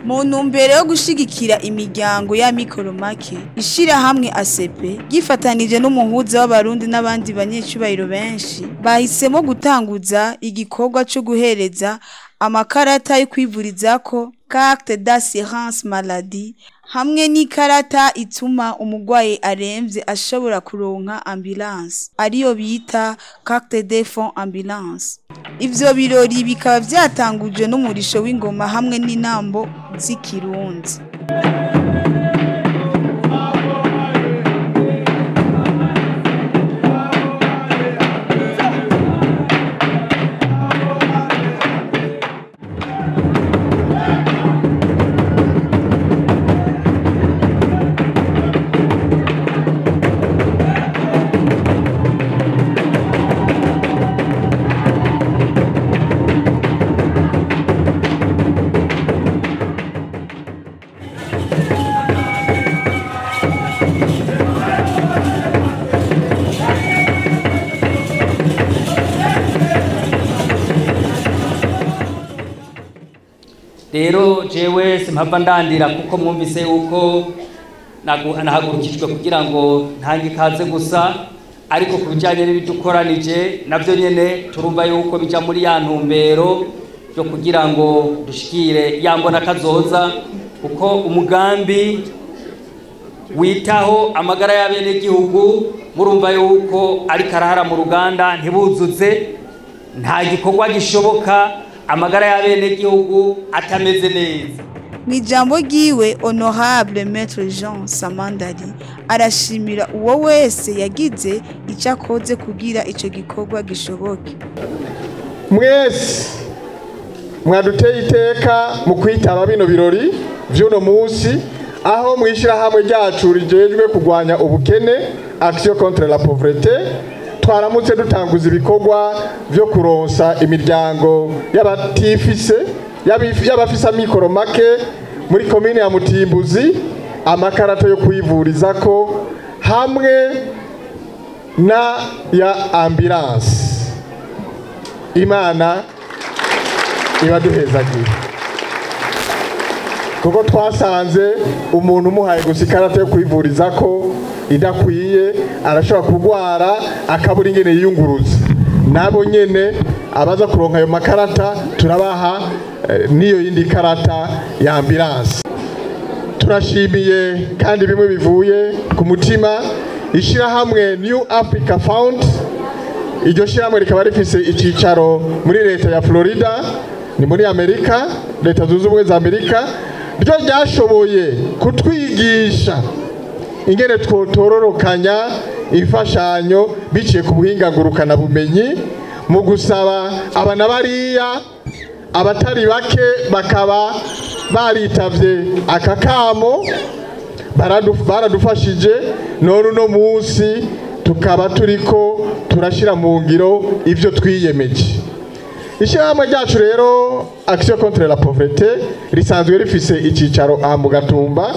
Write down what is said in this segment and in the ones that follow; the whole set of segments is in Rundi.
Mu ntumbero yo gushigikira imiryango y'amikoro make, ishirahamwe ACP ryifatanije n'umuhuza w'abarundi n'abandi banyecubahiro benshi bahisemo gutanguza igikorwa co guhereza amakarata yo kwivurizako, carte d'assurance maladie, hamwe n'ikarata ituma umurwayi aremvye ashobora kuronka ambulance, ariyo bita carte de fonds ambulance. Ivyo birori bikaba vyatangujwe n'umurisho w'ingoma hamwe n'inambo z'ikirundi. Rero jewe simpava ndandira kuko mwumvise yuko nahagurukijwe kugira ngo ntange ikaze gusa, ariko ku bijanye n'ibidukoranije navyo nyene turumva yuko bija muri ya ntumbero yo kugira ngo dushikire ya mbona kazoza, kuko umugambi witaho amagara y'abenegihugu murumva yuko ari karahara mu ruganda ntibuzuze, nta gikorwa gishoboka amagara y'abenegihugu atameze neza. Mw'ijambo ryiwe, Honorable Maître Jean Samandari arashimira uwo wese yagize ico akoze kugira ico gikorwa gishoboke. Mwese mwaduteye iteka mu kwitaba bino birori vy'uno musi, aho mw'ishirahamwe ryacu rijejwe kurwanya ubukene, Action contre la pauvreté, twaramutse dutanguza ibikorwa vyo kuronsa imiryango y'abatifise, y'abafise amikoro make muri komine ya Mutimbuzi amakarata yo kwivurizako hamwe na ya ambulance. Imana ibaduhezagira, kuko twasanze umuntu umuhaye gusa ikarata yo kwivurizako idakwiye arashobora kurwara akabura ingene yiyunguruza. Nabo nyene abaza kuronka ayo makarata turabaha niyo yindi karata ya ambulance. Turashimiye kandi bimwe bivuye ku mutima ishirahamwe New Africa Fund. Iryo shirahamwe rikaba rifise icicaro muri leta ya Florida, ni muri Amerika, leta zunze ubumwe za Amerika. Ryo ryashoboye kutwigisha ingene twotororokanya imfashanyo biciye ku buhinga ngurukana bumenyi mu gusaba abana bariya abatari bake bakaba baritavye aka kamo, baradufashije. None uno munsi tukaba turiko turashira mu ngiro ivyo twiyemeje. Ishirahamwe ryacu rero Action contre la pauvreté risanzwe rifise icicaro aha mu Gatumba,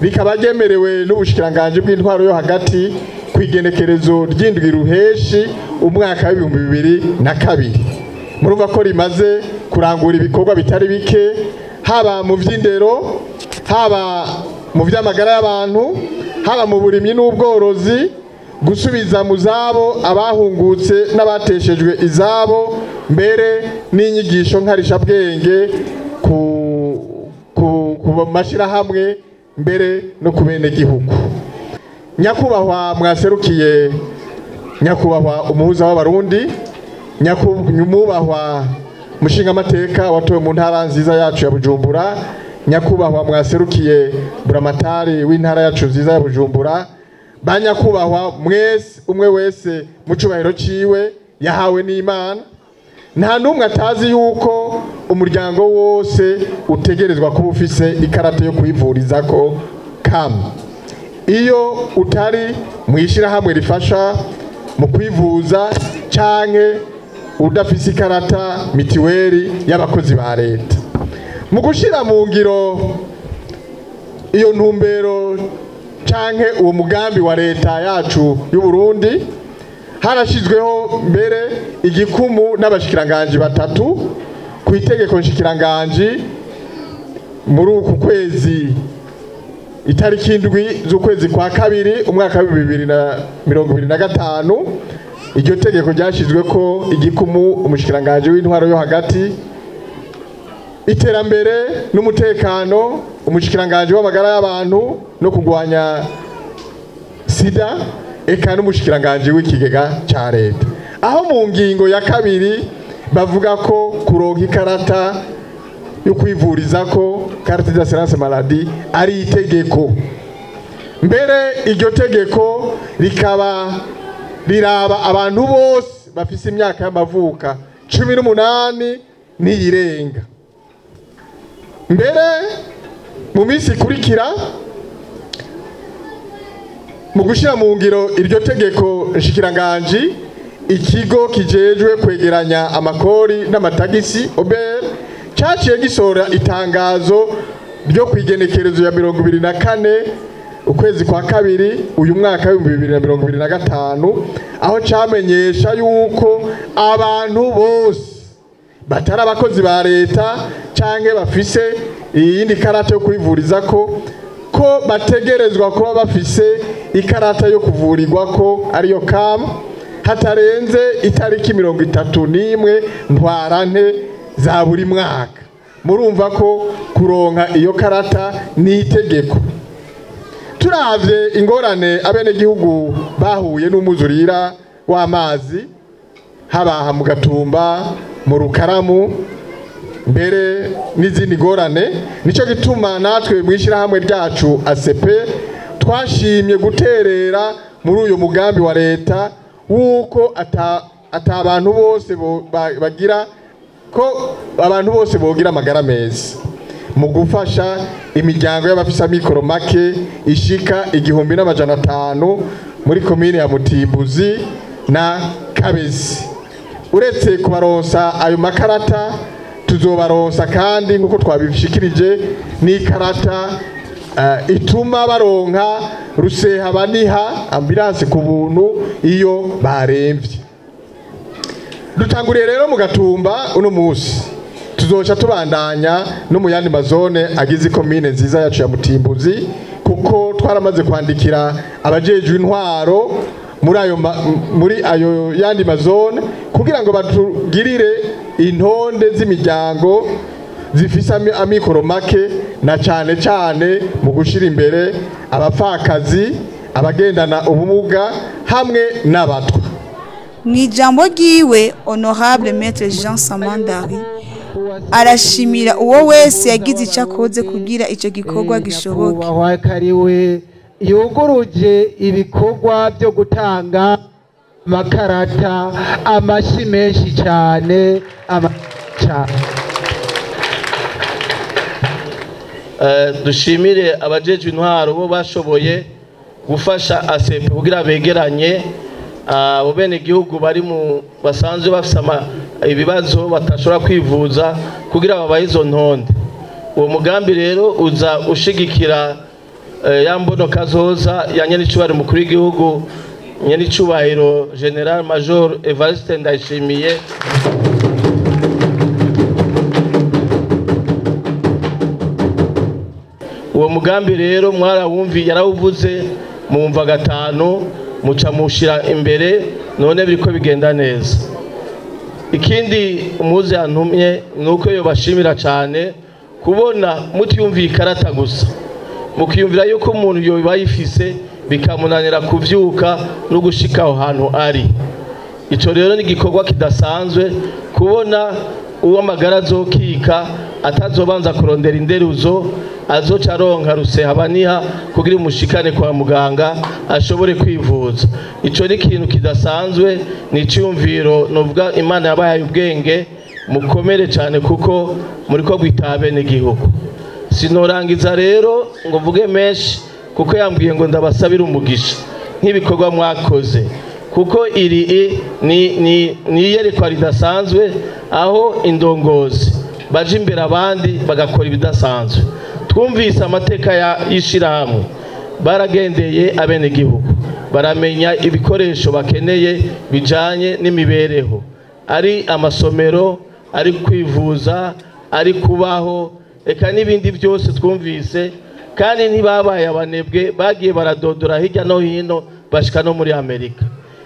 rikaba ryemerewe n'ubushikiranganje bw'intwaro yo hagati kw'igenekerezo ry'indwi ruheshi umwaka w'ibihumbi bibiri na kabiri. Murumva ko rimaze kurangura ibikorwa bitari bike, haba mu vy'indero, haba mu vy'amagara y'abantu, haba mu burimyi n'ubworozi, gusubiza mu zabo abahungutse n'abateshejwe izabo, mbere n'inyigisho nkarishabwenge ku mashirahamwe mbere no ku benegihugu. Nyakubahwa mwaserukiye, nyakubahwa umuhuza w'abarundi, nyakubahwa mushingamateka watowe mu ntara nziza yacu ya Bujumbura, nyakubahwa mwaserukiye buramatari w'intara yacu nziza ya Bujumbura, ba nyakubahwa mwese umwe wese mu cubahiro ciwe yahawe n'Imana, nta numwe atazi yuko umuryango wose utegerezwa kuba ufise ikarata yo kwivurizako kam. Iyo utari mw'ishirahamwe rifasha mu kwivuza canke udafise ikarata mitiweli y'abakozi ba leta. Mu gushira mu ngiro iyo ntumbero canke uwo mugambi wa leta yacu y'u Burundi, harashizweho mbere igikumu n'abashikiranganji batatu ku itegeko nshikiranganji muri uku kwezi itariki 7 z'ukwezi kwa kabiri umwaka wa 2025. Iryo tegeko ryashizwe ko igikumu umushikiranganje w'intwaro yo hagati, iterambere n'umutekano, umushikiranganje w'amagara y'abantu no kugwanya sida, eka n'umushikiranganje w'ikigega ca leta, aho mu ngingo ya 2 bavuga ko kuronka ikarata yo kwivuriza ko carte d'assurance maladie ari itegeko. Mbere iryo tegeko rikaba riraba abantu bose bafise imyaka y'amavuka 18 n'iyirenga. Mbere mu minsi ikurikira, mu gushira mu ngiro iryo tegeko nshikiranganji, ikigo kijejwe kwegeranya amakori n'amatagisi OBR caciye gisora itangazo ryo kwigenekerezo ya 24 ukwezi kwa kabiri uyu mwaka wa 2025, aho camenyesha yuko abantu bose batari abakozi ba leta canke bafise iyindi karata yo kwivuriza ko bategerezwa kuba bafise ikarata yo kuvurirwa ko ariyo CAM hatarenze itariki 31 ntwarante za buri mwaka. Murumva ko kuronka iyo karata ni itegeko. Turavye ingorane abenegihugu bahuye n'umuzurira w'amazi habaha mu Gatumba, mu Rukaramu, mbere n'izindi ngorane, nico gituma natwe mwishirahamwe ryacu ACP twashimye guterera muri uyu mugambi wa leta wuko atabantu bose bagira ko abantu bose bogira amagara meza, mu gufasha imiryango y'abafisa mikoro make ishika 1500 muri komine ya Mutimbuzi na Kabezi. Uretse kubaronsa ayo makarata, tuzobaronsa kandi nkuko twabishikirije n'ikarata ituma baronka ruseha baniha ambulance ku buntu iyo baremvye. Dutanguriye rero mu Gatumba uno munsi, tuzoca tubandanya no mu yandi mazone agize komine nziza yacu ya Mutimbuzi, kuko twaramaze kwandikira abajejwe intwaro muri ayo yandi mazone kugira ngo batugirire intonde z'imiryango zifise amikoro make, na cane cane mu gushira imbere abapfakazi, abagendana ubumuga hamwe n'abatwa. Mw'ijambo ryiwe, Honorable Maître Jean Samandari arashimira uwo wese yagize icyo akoze kugira icyo gikorwa gishoboke. Kariwe yuguruje ibikorwa byo gutanga amakarata, amashi menshi cyane. Dushimire abajejwe intwaro bo bashoboye gufasha ACP kugira begeranye abo bene gihugu bari mu basanzwe bafise ibibazo batashobora kwivuza kugira babaye izo ntonde. Uwo mugambi rero uza ushigikira ya mbono kazoza ya nyenicubahiro mukuru w'igihugu, nyenicubahiro General Major Evariste Ndayishimiye. Uwo mugambi rero mwarawumvi, yarawuvuze mumva gatanu muca mushira imbere, none biriko bigenda neza. Ikindi umuze yantumye nuko yo bashimira cyane kubona mutiyumviye ikarata gusa, mukiyumvira yuko umuntu yo bayifise bikamunanira kuvyuka no gushika aho hantu ari. Ico rero ni igikorwa kidasanzwe kubona uwo amagara azokika atazobanza kurondera inderuzo, azoca aronka ruseha baniha kugira umushikane kwa muganga ashobore kwivuza. Ico ni ikintu kidasanzwe, ni iciyumviro novuga Imana yabahaye ubwenge, mukomere cyane kuko muriko gwitabe n'igihugu. Sinorangiza rero ngo mvuge menshi kuko yambwiye ngo ndabasabira umugisha nk'ibikorwa mwakoze, kuko iri ni iyerekwa ridasanzwe aho indongozi baje imbere abandi bagakora ibidasanzwe. Twumvise amateka y'ishirahamwe, baragendeye abenegihugu baramenya ibikoresho bakeneye bijanye n'imibereho, ari amasomero, ari kwivuza, ari kubaho. eka n'ibindi byose twumvise. Kandi ntibabaye abanebwe, bagiye baradodora hirya no hino bashika no muri Amerika.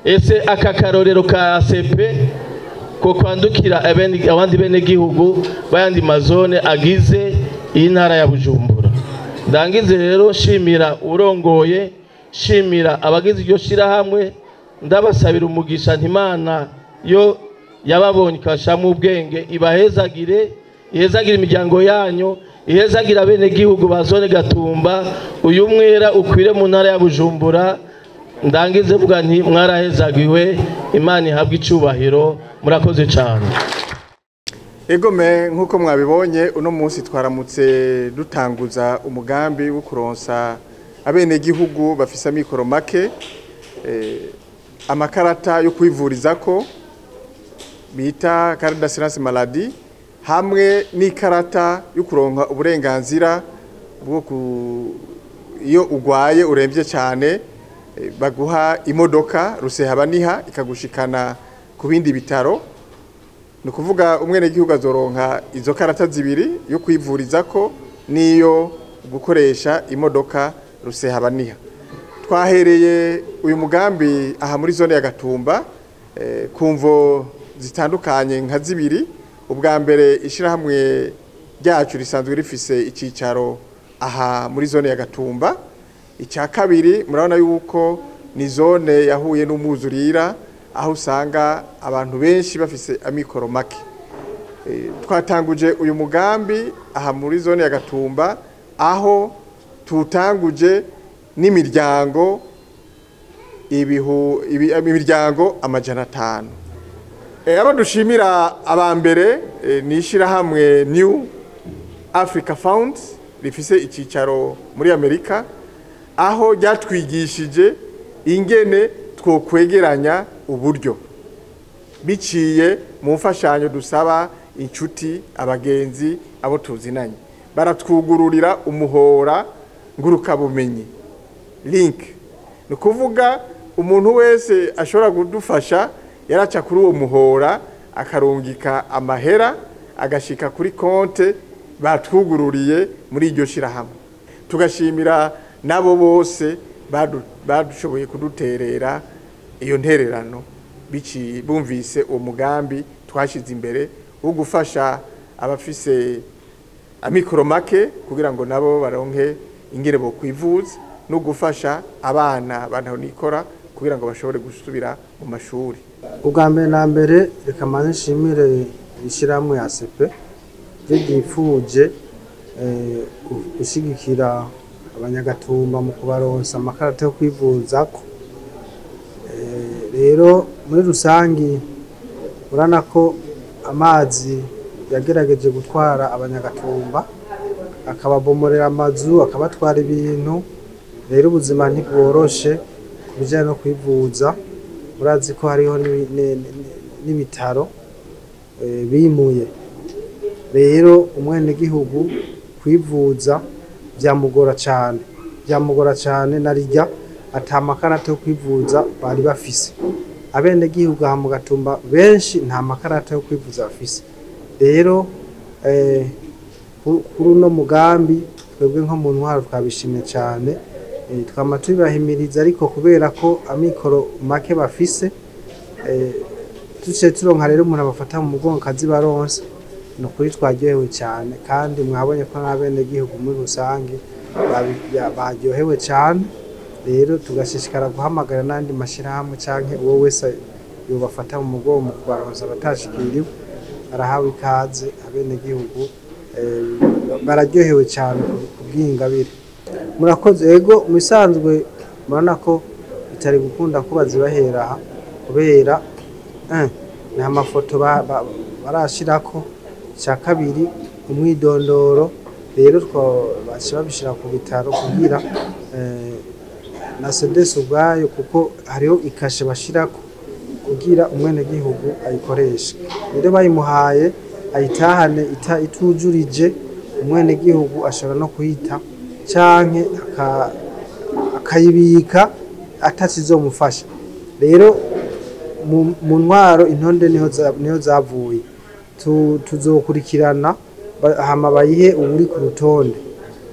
Ese aka karorero ka ACP ko kwandukira abandi bene gihugu bayandi mazone agize iyi ntara ya Bujumbura. Ndangize rero nshimira urongoye, shimira abagize iryo shirahamwe, ndabasabira umugisha ntimana yo yababonye ikabashiramwo ubwenge, ibahezagire, ihezagire imiryango yanyu, ihezagire abene gihugu ba zone Gatumba, uyu mwera ukwire mu ntara ya Bujumbura. Ndangize vuga nti mwarahezagiwe, Imana ihabwe icubahiro, murakoze cyane. Egome, nk'uko mwabibonye uno munsi twaramutse dutanguza umugambi wo kuronsa abenegihugu bafise amikoro make amakarata yo kwivurizako bita carte d'assurance maladie, hamwe n'ikarata yo kuronka uburenganzira bwo iyo ugwaye uremvye cyane baguha imodoka rusehabaniha ikagushikana ku bindi bitaro. Ni ukuvuga umwenegihugu azoronka izo karata zibiri, yo kwivurizako n'iyo gukoresha imodoka rusehabaniha. Twahereye uyu mugambi aha muri zone ya Gatumba ku mvo zitandukanye nka zibiri. Ubwa mbere, ishyirahamwe ryacu risanzwe rifise icyicaro aha muri zone ya Gatumba. Icya kabiri, murabona yuko ni zone yahuye n'umwuzurira, aho usanga abantu benshi bafise amikoro make. Twatanguje uyu mugambi aha muri zone ya Gatumba, aho tutanguje n'imiryango 500. Abo dushimira aba mbere ni ishyirahamwe New Africa Fund rifise icyicaro muri Amerika, aho ryatwigishije ingene twokwegeranya uburyo biciye mu mfashanyo dusaba inshuti, abagenzi, abo tuzinanye. Baratwugururira umuhora ngurukabumenyi link, ni ukuvuga umuntu wese ashobora kudufasha yaraca kuri uwo muhora akarungika amahera agashika kuri konte batwugururiye muri iryo shirahamwe. Tugashimira nabo bose badushoboye kuduterera iyo ntererano biciye bumvise uwo mugambi twashize imbere wo gufasha abafise amikoro make kugira ngo nabo baronke ingene bo kwivuza, no gufasha abana bantahonikora kugira ngo bashobore gusubira mu mashuri. Ubwa mbere na mbere, reka manze nshimire ishyirahamwe ya ACP ryifuje gushyigikira abanyagatumba mu kubaronsa amakarata yo kwivuzako. Rero muri rusangi urabona ko amazi yagerageje gutwara abanyagatumba, akababomorera amazu, akabatwara ibintu. Rero ubuzima ntibworoshe ku bijyanye no kwivuza. Murazi ko hariho n'ibitaro bimuye. Rero umwenegihugu kwivuza byamugora cyane, byamugora cyane narijya ata makarata yo kwivuza bari bafise. Abenegihugu aha mu Gatumba benshi nta makarata yo kwivuza bafise. Rero kuri uno mugambi twebwe nko mu ntwaro twabishimye cyane, twama tubibahimiriza, ariko kubera ko amikoro make bafise, tuciye turonka rero umuntu abafata mu mugongo akazibaronsa. Ni ukuri twaryohewe cyane, kandi mwabonye ko n'abenegihugu muri rusange baryohewe cyane. Rero tugashishikara guhamagara n'andi mashyirahamwe canke uwo wese yobafata mu mugongo mu kubaronsa abatashikiriwe, arahawe ikaze. Abenegihugu bararyohewe cyane ku bw'ingabire. Murakoze. Ego, mu bisanzwe murabona ko bitari gukunda ko bazibahera aha kubera nta mafoto barashirako. Icya kabiri, umwidondoro. Rero baca babishira ku bitaro kugira na sedesi ubwayo, kuko hariho ikashe bashirako kugira umwenegihugu ayikoreshe. Rero bayimuhaye ayitahane itujurije, umwenegihugu ashobora no kuyita canke akayibika atakizomufasha. Rero mu ntwaro intonde niho zavuye. Tuzokurikirana Hama bayihe uwuri ku rutonde.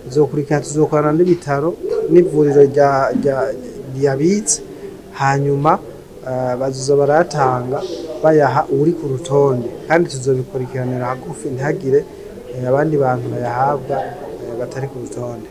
Tuzokurikirana, tuzokorana n'ibitaro n'ivuriro ryabitse, hanyuma bazoza barayatanga bayaha uwuri ku rutonde, kandi tuzobikurikiranira hagufi ntihagire abandi bantu bayahabwa batari ku rutonde.